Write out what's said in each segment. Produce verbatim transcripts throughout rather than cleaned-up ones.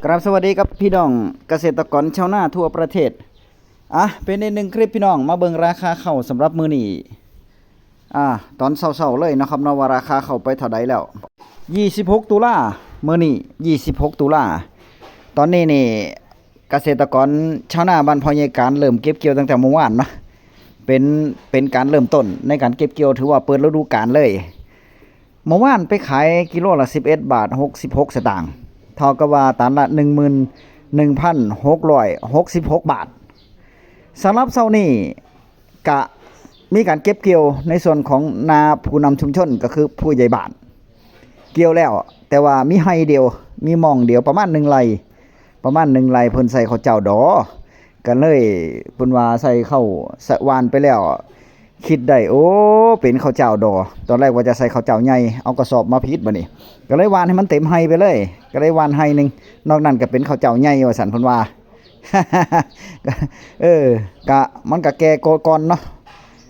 ครับ สวัสดีครับพี่น้องเกษตรกรชาวนาทั่วประเทศ อ่ะ เป็นอีกหนึ่งคลิปพี่น้อง มาเบิ่งราคาข้าวสำหรับมื้อนี้ อ่า ตอนเช้าๆเลยเนาะครับเนาะ ว่าราคาข้าวไปเท่าใดแล้ว ยี่สิบหก ตุลา มื้อนี้ ยี่สิบหก ตุลา ตอนนี้นี่ เกษตรกรชาวนาบ้านพ่อใหญ่การเริ่มเก็บเกี่ยวตั้งแต่เมื่อวานเนาะ เป็น เป็นการเริ่มต้นในการเก็บเกี่ยว ถือว่าเปิดฤดูกาลเลย เมื่อวานไปขายกิโลละ สิบเอ็ด บาท หกสิบหก สตางค์ เท่ากับว่าตันละ หนึ่งหมื่นหนึ่งพันหกร้อยหกสิบหก บาท สำหรับเช้านี้กะมีการเก็บเกี่ยวในส่วนของนาผู้นำชุมชน ก็คือผู้ใหญ่บ้าน เกี่ยวแล้ว แต่ว่ามีไฮ่เดียว มีหม่องเดียว ประมาณหนึ่งไร่ ประมาณหนึ่งไร่ เพิ่นใส่ข้าวเจ้าดอ กันเลย เพิ่นว่าใส่ข้าว สะ หว่านไปแล้ว คิดได้ โอ้ เป็นข้าวเจ้าดอ ตอนแรกว่าจะใส่ข้าวเจ้าใหญ่ เอากระสอบมาผิดบัดนี้ ก็เลยหว่านให้มันเต็มไฮ่ไปเลย ก็เลยหว่านไฮ่หนึ่ง นอกนั้นก็เป็นข้าวเจ้าใหญ่ว่าซั่น เพิ่นว่า เออ กะ มันกะแก่ก่อนเนาะ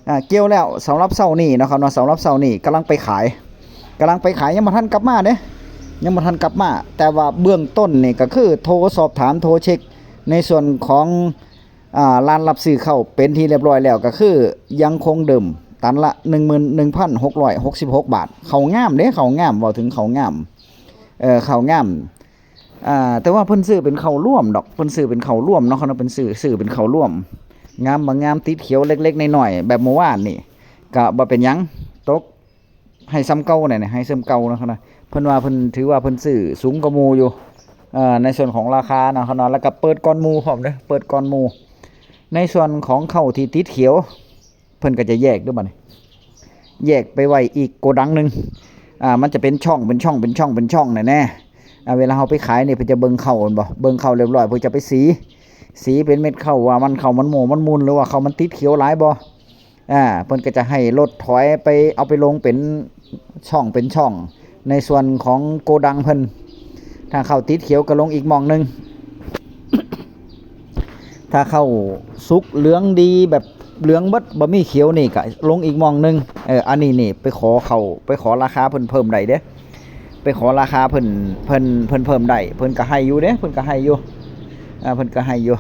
อ่า เกี่ยวแล้วสำหรับเช้านี้เนาะครับเนาะ สำหรับเช้านี้กำลังไปขาย กำลังไปขาย ยังบ่ทันกลับมาเด้ ยังบ่ทันกลับมา แต่ว่าเบื้องต้นนี่ก็คือโทรสอบถาม โทรเช็คในส่วนของ อ่า ร้านรับซื้อข้าวเป็นที่เรียบร้อยแล้ว ก็คือยังคงเดิม ตันละ หนึ่งหมื่นหนึ่งพันหกร้อยหกสิบหก บาท ข้าวงามเด้ ข้าวงาม เว้าถึงข้าวงาม เอ่อ ข้าวงาม อ่า แต่ว่าเพิ่นซื้อเป็นข้าวรวมดอก เพิ่นซื้อเป็นข้าวรวมเนาะครับเนาะ เพิ่นซื้อ ซื้อเป็นข้าวรวม งามบ่งาม ติดเขียวเล็กๆน้อยๆ แบบเมื่อวานนี่ ก็บ่เป็นหยัง ตกไฮ่ส่ำเก่าเนี่ย ไฮ่ส่ำเก่าเนาะครับเนาะ เพิ่นว่าเพิ่นถือว่าเพิ่นซื้อสูงกว่าหมู่อยู่ เอ่อ ในส่วนของราคาเนาะครับเนาะ แล้วก็เปิดก่อนหมู่พร้อมเด้อ เปิดก่อนหมู่ ในส่วนของข้าวที่ติดเขียว เพิ่นก็จะแยกเด้อบัดนี้ แยกไปไว้อีกโกดังหนึ่ง อ่า มันจะเป็นช่อง เป็นช่อง เป็นช่อง เป็นช่องแน่แน่ อ่า เวลาเฮาไปขายนี่ เพิ่นจะเบิ่งข้าวแม่นบ่ เบิ่งข้าวเรียบร้อย เพิ่นจะไปสี สีเป็นเม็ดข้าว ว่ามันข้าวมันโม่มันมูน หรือว่าข้าวมันติดเขียวหลายบ่ อ่า เพิ่นก็จะให้รถถอยไป เอาไปลงเป็นช่อง เป็นช่อง ในส่วนของโกดังเพิ่น ถ้าข้าวติดเขียวก็ลงอีกหม่องหนึ่ง ถ้าข้าวสุกเหลืองดีแบบเหลืองเบิด บ่มีเขียวนี่ก็ลงอีกหม่องหนึ่ง เออ อันนี้นี่ไปขอข้าว ไปขอราคาเพิ่นเพิ่มได้เด้ ไปขอราคาเพิ่น เพิ่น เพิ่นเพิ่มได้ เพิ่นก็ให้อยู่เด้ เพิ่นก็ให้อยู่ อ่า เพิ่นก็ให้อยู่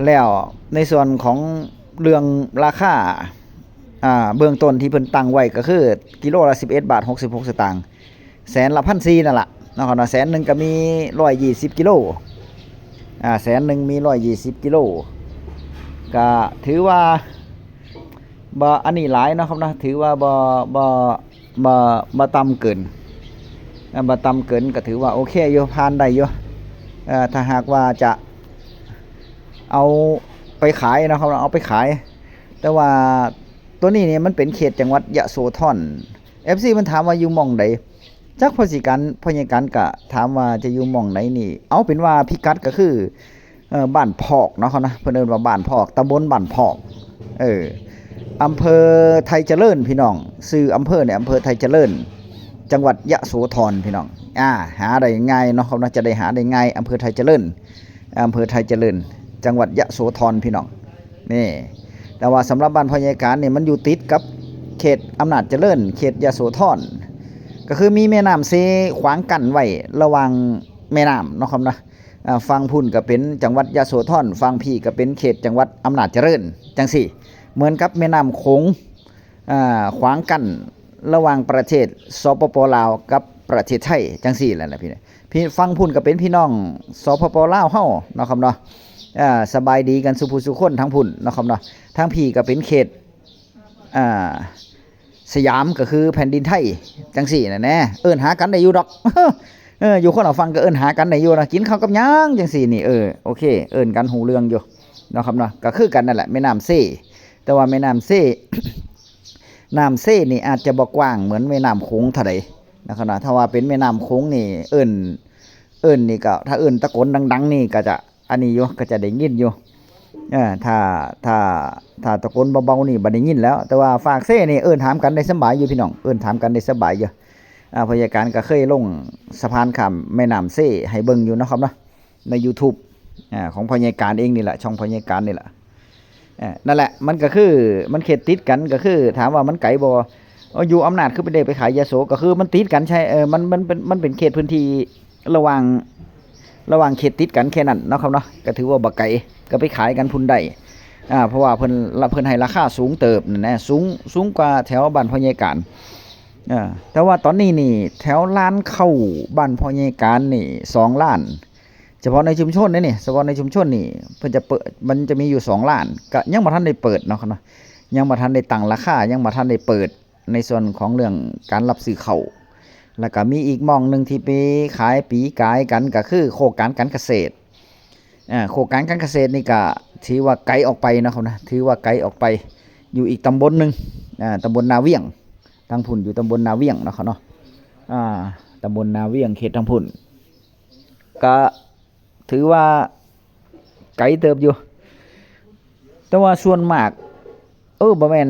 แล้วในส่วนของเรื่องราคา อ่า เบื้องต้นที่เพิ่นตั้งไว้ก็คือกิโลละ สิบเอ็ด บาท หกสิบหก สตางค์ แสนละ พันสี่ นั่นล่ะเนาะครับเนาะ แสนหนึ่งก็มี ร้อยยี่สิบ กิโล อ่า แสนหนึ่งมี ร้อยยี่สิบ กิโล ก็ถือว่าบ่อันนี้หลายเนาะครับเนาะ ถือว่าบ่ บ่ บ่ บ่ต่ำเกิน อ่า บ่ต่ำเกินก็ถือว่าโอเคอยู่ ผ่านได้อยู่ เอ่อ ถ้าหากว่าจะเอาไปขายเนาะครับเนาะ เอาไปขาย แต่ว่าตัวนี้เนี่ยมันเป็นเขตจังหวัดยโสธร เอฟซี มันถามว่าอยู่หม่องใด จักพ่อสิการ พ่อใหญ่การก็ถามว่าจะอยู่หม่องไหนนี่ เอาเป็นว่าพิกัดก็คือ เอ่อ บ้านพอกเนาะครับนะ เพิ่นเอิ้นว่าบ้านพอก ตำบลบ้านพอก เออ อำเภอไทยเจริญพี่น้อง ชื่ออำเภอเนี่ยอำเภอไทยเจริญ จังหวัดยโสธรพี่น้อง อ่า หาได้ง่ายเนาะครับเนาะ จะได้หาได้ง่าย อำเภอไทยเจริญ อำเภอไทยเจริญ จังหวัดยโสธรพี่น้อง นี่ แต่ว่าสำหรับบ้านพ่อใหญ่การนี่มันอยู่ติดกับเขตอำนาจเจริญ เขตยโสธร ก็คือมีแม่น้ำเซขวางกั้นไว้ระหว่างแม่น้ำเนาะครับนะ อ่า ฝั่งพุ้นก็เป็นจังหวัดยโสธร ฝั่งพี้ก็เป็นเขตจังหวัดอำนาจเจริญ จังซี้ เหมือนกับแม่น้ำโขง อ่า ขวางกั้นระหว่างประเทศ สปป ลาว กับประเทศไทย จังซี้แหละนะพี่ พี่ ฝั่งพุ้นก็เป็นพี่น้อง สปป ลาว เฮาเนาะครับเนาะ อ่า สบายดีกันสู่ผู้สู่คนทางพุ้นเนาะครับเนาะ ทางพี้ก็เป็นเขต อ่า สยามก็คือแผ่นดินไทย จังซี้น่ะแน่ เอิ้นหากันได้อยู่ดอก เออ อยู่คนละฝั่งก็เอิ้นหากันได้อยู่นะ กินข้าวกับหยังจังซี้นี่ เออ โอเค เอิ้นกันฮู้เรื่องอยู่เนาะครับเนาะ ก็คือกันนั่นแหละ แม่น้ำเซ แต่ว่าแม่น้ำเซ น้ำเซนี่อาจจะบ่กว้างเหมือนแม่น้ำโขงเท่าใดนะครับเนาะ ถ้าว่าเป็นแม่น้ำโขงนี่เอิ้น เอิ้นนี่ก็ ถ้าเอิ้นตะโกนดังๆนี่ก็จะอันนี้อยู่ ก็จะได้ยินอยู่ เออ ถ้า ถ้า ถ้าตะโกนเบาๆนี่บ่ได้ยินแล้ว แต่ว่าฟากเซนี่เอิ้นถามกันได้สบายอยู่พี่น้อง เอิ้นถามกันได้สบายอยู่ อ่า พ่อใหญ่การก็เคยลงสะพานข้ามแม่น้ำเซให้เบิ่งอยู่เนาะครับเนาะ ใน YouTube อ่า ของพ่อใหญ่การเองนี่แหละ ช่องพ่อใหญ่การนี่แหละ เอ่อ นั่นแหละ มันก็คือ มันเขตติดกัน ก็คือถามว่ามันไกลบ่ เอ่อ อยู่อำนาจคือไปได้ไปขายยโส ก็คือมันติดกัน ใช่ เออ มัน มันเป็น มันเป็นเขตพื้นที่ระหว่าง ระหว่างเขตติดกันแค่นั้นเนาะครับเนาะ ก็ถือว่าบ่ไกล ก็ไปขายกันพุ้นได้ อ่า เพราะว่าเพิ่นละ เพิ่นให้ราคาสูงเติบนั่นนะ สูง สูงกว่าแถวบ้านพ่อใหญ่การ อ่า แต่ว่าตอนนี้นี่แถวร้านเข้าบ้านพ่อใหญ่การนี่สองร้าน เฉพาะในชุมชนนี่นี่ เฉพาะในชุมชนนี่ เพิ่นจะเปิด มันจะมีอยู่สองร้าน ก็ยังบ่ทันได้เปิดเนาะครับเนาะ ยังบ่ทันได้ตั้งราคา ยังบ่ทันได้เปิด ในส่วนของเรื่องการรับซื้อเข้า แล้วก็มีอีกหม่องหนึ่งที่ไปขายปีกายกัน ก็คือโครงการการเกษตร อ่า โครงการการเกษตรนี่ก็ถือว่าไกลออกไปเนาะครับนะ ถือว่าไกลออกไป อยู่อีกตำบลหนึ่ง อ่า ตำบลนาเวียง ทางพุ้นอยู่ตำบลนาเวียงเนาะครับเนาะ อ่า ตำบลนาเวียง เขตทางพุ้น ก็ถือว่าไกลเติบอยู่ แต่ว่าส่วนมาก เออ บ่แม่น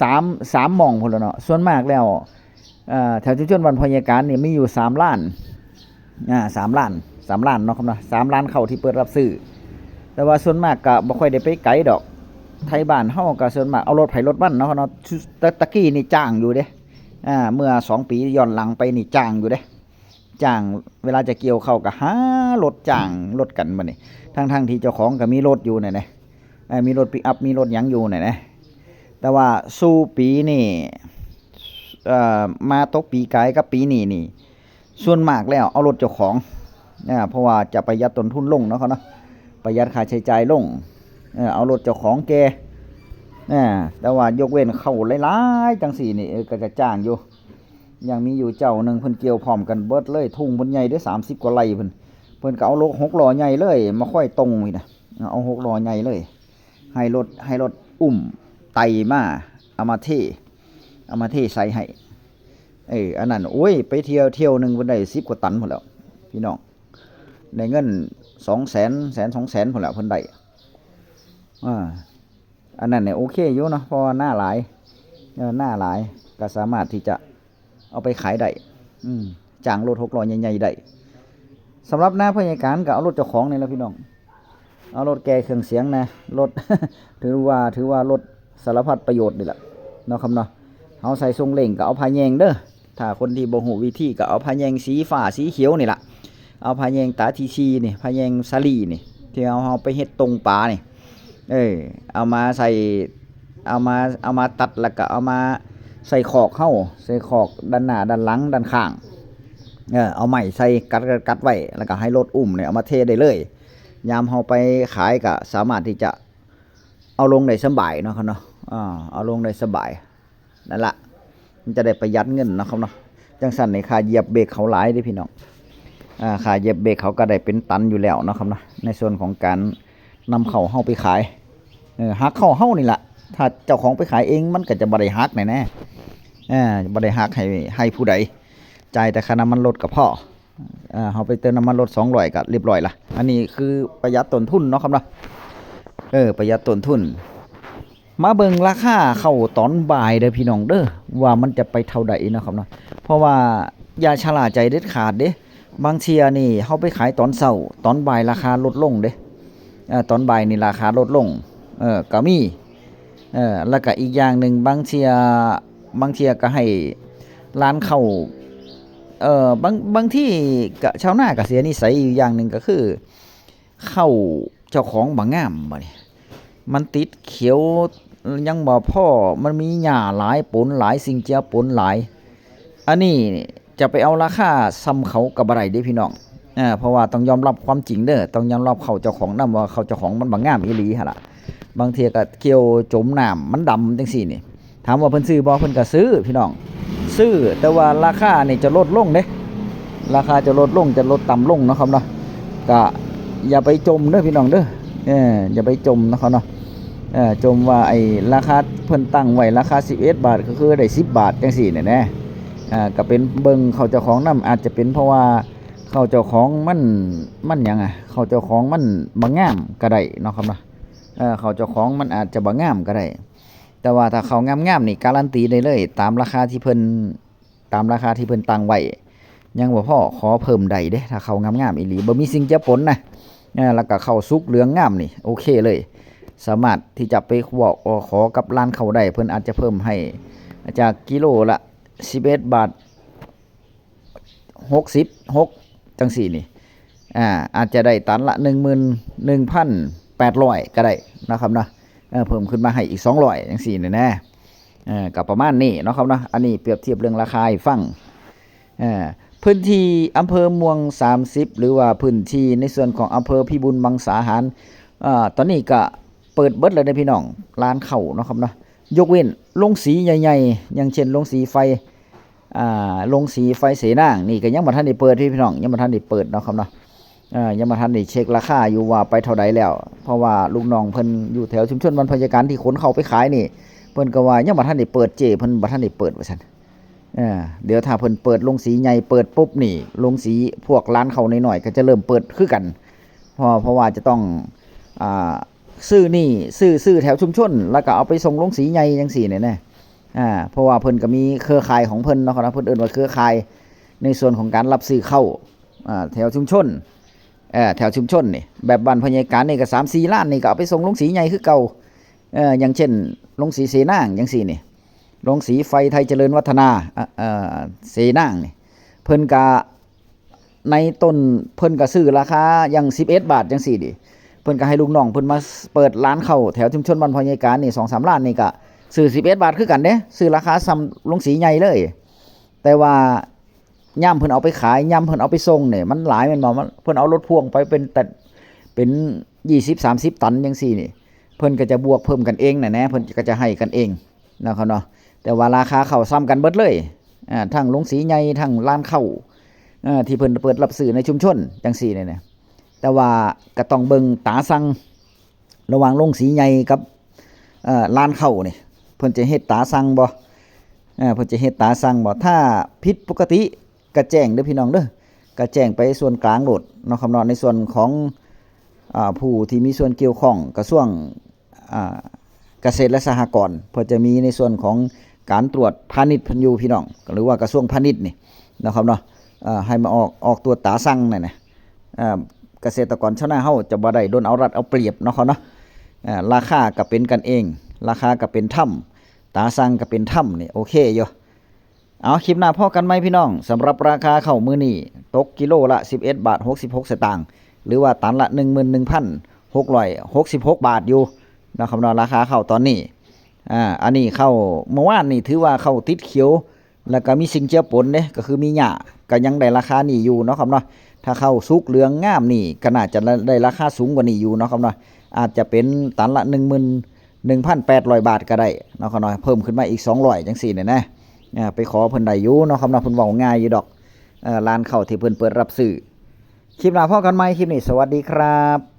สาม สามหม่องพุ้นแหล้วเนาะ ส่วนมากแล้ว เอ่อ แถวชุมชนบ้านพ่อใหญ่การนี่มีอยู่สามร้าน อ่า สามร้าน สามร้านเนาะครับเนาะ สามร้านเข้าที่เปิดรับซื้อ แต่ว่าส่วนมากก็บ่ค่อยได้ไปไกลดอก ไทบ้านเฮาก็ส่วนมากเอารถไผรถมันเนาะครับเนาะ แต่ตะกี้นี่จ้างอยู่เด้ อ่า เมื่อสองปีย้อนหลังไปนี่จ้างอยู่เด้ จ้าง เวลาจะเกี่ยวเข้าก็หารถจ้างรถกันบัดนี้ ทั้งๆที่เจ้าของก็มีรถอยู่นั่นแหละ เอ่อ มีรถปิกอัพ มีรถหยังอยู่นั่นแหละ แต่ว่าสู่ปีนี้ เอ่อ มาตกปีกายกับปีนี้นี่ ส่วนมากแล้วเอารถเจ้าของ อ่า เพราะว่าจะประหยัดต้นทุนลงเนาะครับเนาะ ประหยัดค่าใช้จ่ายลง เออ เอารถเจ้าของแก่ อ่า แต่ว่ายกเว้นเข้าหลายๆจังซี่นี่ เออ ก็จะจ้างอยู่ ยังมีอยู่เจ้าหนึ่ง เพิ่นเกี่ยวพร้อมกันเบิดเลย ทุ่งเพิ่นใหญ่เด้ สามสิบกว่าไร่พุ้น เพิ่นก็เอารถหกล้อใหญ่เลย มาค่อยตรงนี่นะ เอาหกล้อใหญ่เลย ให้รถ ให้รถอุ้มไต่มา เอามาเท เอามาเทใส่ให้ เออ อันนั้น โอ้ย ไปเที่ยว เที่ยวหนึ่งเพิ่นได้สิบกว่าตันพุ้นแหล้ว พี่น้อง ได้เงินสองแสน แสนสองแสนพุ้นแหล้ว เพิ่นได้ อ่า อันนั้นเนี่ยโอเคอยู่เนาะ เพราะว่านาหลาย เออ นาหลาย ก็สามารถที่จะเอาไปขายได้ อืม จ้างรถหกล้อใหญ่ๆได้ สำหรับนาพ่อใหญ่การก็เอารถเจ้าของนี่แหละพี่น้อง เอารถแก่เครื่องเสียงนะ รถ ถือว่า ถือว่ารถสารพัดประโยชน์นี่แหละ เนาะครับเนาะ เอาใส่ส่งเล่งก็เอาผ้าแยงเด้อ ถ้าคนที่บ่ฮู้วิธีก็เอาผ้าแยงสีฟ้าสีเขียวนี่ล่ะ เอาผ้าแยงตาทีซีนี่ ผ้าแยงสาลีนี่ ที่เอา เอาไปเฮ็ดตรงปลานี่ เออ เอามาใส่ เอามา เอามาตัดแล้วก็เอามาใส่คอกเฮา ใส่คอกด้านหน้า ด้านหลัง ด้านข้าง เออ เอาไม้ใส่กัด กัด กัดไว้ แล้วก็ให้รถอุ้มเนี่ยเอามาเทได้เลย ยามเฮาไปขายก็สามารถที่จะเอาลงได้สบายเนาะครับเนาะ อ่า เอาลงได้สบาย นั่นละ มันจะได้ประหยัดเงินเนาะครับเนาะ จังซั่นนี่ค่าเหยียบเบรกเขาหลายเด้พี่น้อง อ่า ค่าเหยียบเบรกเขาก็ได้เป็นตันอยู่แล้วเนาะครับเนาะ ในส่วนของการนำเข้าเฮาไปขาย เออ หักเข้าเฮานี่ล่ะ ถ้าเจ้าของไปขายเองมันก็จะบ่ได้หักแน่แน่ อ่า บ่ได้หักให้ ให้ผู้ใด จ่ายแต่ค่าน้ำมันรถก็พอ อ่า เฮาไปเติมน้ำมันรถสองร้อยก็เรียบร้อยละ อันนี้คือประหยัดต้นทุนเนาะครับเนาะ เออ ประหยัดต้นทุน มาเบิ่งราคาเข้าตอนบ่ายเด้อพี่น้องเด้อ ว่ามันจะไปเท่าใดเนาะครับเนาะ เพราะว่าอย่าชะล่าใจเด็ดขาดเด้ บางเทื่อนี่เฮาไปขายตอนเช้า ตอนบ่ายราคาลดลงเด้ เอ่อ ตอนบ่ายนี่ราคาลดลง เออ ก็มี เออ แล้วก็อีกอย่างหนึ่ง บางเทื่อ บางเทื่อก็ให้ร้านเข้า เอ่อ บาง บางทีก็ชาวนาก็เสียนิสัยอยู่อย่างหนึ่งก็คือ เข้าเจ้าของบ่งามบัดนี้ มันติดเขียวยังบ่พอ มันมีหญ้าหลาย ปนหลาย สิ่งเจือปนหลาย อันนี้จะไปเอาราคาส่ำเขาก็บ่ได้เด้พี่น้อง อ่า เพราะว่าต้องยอมรับความจริงเด้อ ต้องยอมรับเข้าเจ้าของนำว่าเข้าเจ้าของมันบ่งามอีหลีหั่นล่ะ บางเทื่อก็เกี่ยวจมน้ำมันดำจังซี่นี่ ถามว่าเพิ่นซื้อบ่ เพิ่นก็ซื้อพี่น้อง ซื้อ แต่ว่าราคานี่จะลดลงเด้ ราคาจะลดลง จะลดต่ำลงเนาะครับเนาะ ก็อย่าไปจมเด้อพี่น้องเด้อ เออ อย่าไปจมเนาะครับเนาะ เออ จมว่าไอ้ราคาเพิ่นตั้งไว้ราคาสิบเอ็ดบาท ก็คือได้สิบบาทจังซี่นี่แหนะ อ่า ก็เป็นเบิ่งเข้าเจ้าของนำ อาจจะเป็นเพราะว่าเข้าเจ้าของมัน มันหยังอะ เข้าเจ้าของมันบ่งามก็ได้เนาะครับเนาะ เออ เข้าเจ้าของมันอาจจะบ่งามก็ได้ แต่ว่าถ้าเข้างามๆนี่การันตีได้เลย ตามราคาที่เพิ่น ตามราคาที่เพิ่นตั้งไว้ ยังบ่พอ ขอเพิ่มได้เด้ ถ้าเข้างามๆอีหลี บ่มีสิ่งเจือปนนะ เออ แล้วก็เข้าสุกเหลืองงามนี่ โอเคเลย สามารถที่จะไปบอกขอกับร้านเข้าได้ เพิ่นอาจจะเพิ่มให้จากกิโลละสิบเอ็ดบาท หกสิบ หก จังซี่นี่ อ่า อาจจะได้ตันละ หนึ่งหมื่นหนึ่งพันแปดร้อย ก็ได้นะครับเนาะ เออ เพิ่มขึ้นมาให้อีก สองร้อย จังซี่นี่นะ เออ ก็ประมาณนี้เนาะครับเนาะ อันนี้เปรียบเทียบเรื่องราคาให้ฟัง เออ พื้นที่อำเภอม่วง สามสิบ หรือว่าพื้นที่ในส่วนของอำเภอพิบูลมังสาหาร เอ่อ ตอนนี้ก็เปิดเบิดแล้วเด้อพี่น้อง ร้านข้าวเนาะครับเนาะ ยกเว้นโรงสีใหญ่ๆ อย่างเช่นโรงสีไฟ อ่า โรงสีไฟเสนางนี่ก็ยังบ่ทันได้เปิดพี่น้อง ยังบ่ทันได้เปิดเนาะครับเนาะ เอ่อ ยังบ่ทันได้เช็คราคาอยู่ว่าไปเท่าใดแล้ว เพราะว่าลูกน้องเพิ่นอยู่แถวชุมชนบ้านพญาการที่ขนเข้าไปขายนี่ เพิ่นก็ว่ายังบ่ทันได้เปิด เจ๊เพิ่นบ่ทันได้เปิดว่าซั่น เออ เดี๋ยวถ้าเพิ่นเปิดโรงสีใหญ่เปิดปุ๊บนี่ โรงสีพวกร้านข้าวน้อยๆ ก็จะเริ่มเปิดคือกัน เพราะ เพราะว่าจะต้อง อ่า ซื้อนี่ ซื้อ ซื้อแถวชุมชน แล้วก็เอาไปส่งโรงสีใหญ่จังซี่เนี่ยนะ อ่า เพราะว่าเพิ่นก็มีเครือข่ายของเพิ่นเนาะครับเนาะ เพิ่นเอิ้นว่าเครือข่าย ในส่วนของการรับซื้อข้าว อ่า แถวชุมชน เอ่อ แถวชุมชนนี่ แบบบ้านพญาการนี่ก็สามสี่ล้านนี่ก็เอาไปส่งโรงสีใหญ่คือเก่า เอ่อ อย่างเช่นโรงสีเสนางจังซี่นี่ โรงสีไฟไทยเจริญวัฒนา เอ่อ เอ่อ เสนางนี่ เพิ่นก็ ในต้นเพิ่นก็ซื้อราคาอย่าง สิบเอ็ดบาทจังซี่ดิ เพิ่นก็ให้ลูกน้องเพิ่นมาเปิดร้านข้าวแถวชุมชนบ้านพญาการนี่ สองสามล้านนี่ก็ซื้อ สิบเอ็ดบาทคือกันเด้ ซื้อราคาส่ำโรงสีใหญ่เลย แต่ว่ายามเพิ่นเอาไปขาย ยามเพิ่นเอาไปส่งเนี่ย มันหลายแม่นบ่ มัน เพิ่นเอารถพ่วงไปเป็นตัน เป็น ยี่สิบ สามสิบ ตันจังซี่นี่ เพิ่นก็จะบวกเพิ่มกันเองน่ะนะ เพิ่นก็จะให้กันเองนะครับเนาะ แต่ว่าราคาข้าวส่ำกันเบิดเลย อ่า ทั้งโรงสีใหญ่ ทั้งร้านข้าว เอ่อ ที่เพิ่นเปิดรับซื้อในชุมชนจังซี่เนี่ยนะ แต่ว่าก็ต้องเบิ่งตราสั่งระหว่างโรงสีใหญ่กับ เอ่อ ร้านข้าวนี่ เพิ่นจะเฮ็ดตราสั่งบ่ เอ่อ เพิ่นจะเฮ็ดตราสั่งบ่ ถ้าผิดปกติก็แจ้งเด้อพี่น้องเด้อ ก็แจ้งไปส่วนกลางโลดเนาะครับเนาะ ในส่วนของ อ่า ผู้ที่มีส่วนเกี่ยวข้อง กระทรวง อ่า เกษตรและสหกรณ์ เพิ่นจะมีในส่วนของการตรวจพาณิชย์เพิ่นอยู่พี่น้อง หรือว่ากระทรวงพาณิชย์นี่เนาะครับเนาะ เอ่อ ให้มาออก ออกตรวจตราสั่งนั่นนะ เอ่อ เกษตรกรชาวนาเฮาจะบ่ได้โดนเอารัดเอาเปรียบเนาะครับเนาะ เอ่อ ราคาก็เป็นกันเอง ราคาก็เป็นธรรม ตราสั่งก็เป็นธรรมนี่ โอเคอยู่ เอา คลิปหน้าพ้อกันใหม่พี่น้อง สำหรับราคาข้าวมื้อนี้ ตกกิโลละ สิบเอ็ดบาท หกสิบหกสตางค์ หรือว่าตันละ หนึ่งหมื่นหนึ่งพันหกร้อยหกสิบหกบาทอยู่นะครับเนาะ ราคาข้าวตอนนี้ อ่า อันนี้ข้าวเมื่อวานนี่ถือว่าข้าวติดเขียว แล้วก็มีสิ่งเจือปนเด้ ก็คือมีหญ้า ก็ยังได้ราคานี้อยู่เนาะครับเนาะ ถ้าข้าวสุกเหลืองงามนี่ ก็น่าจะได้ราคาสูงกว่านี้อยู่เนาะครับเนาะ อาจจะเป็นตันละ หนึ่งหมื่นหนึ่งพันแปดร้อยบาทก็ได้เนาะครับเนาะ เพิ่มขึ้นมาอีก สองร้อยจังซี่เนี่ยนะ อ่า ไปขอเพิ่นได้อยู่เนาะครับเนาะ เพิ่นเว้าง่ายอยู่ดอก เอ่อ ร้านข้าวที่เพิ่นเปิดรับซื้อ คลิปหน้าพ้อกันใหม่ คลิปนี้สวัสดีครับ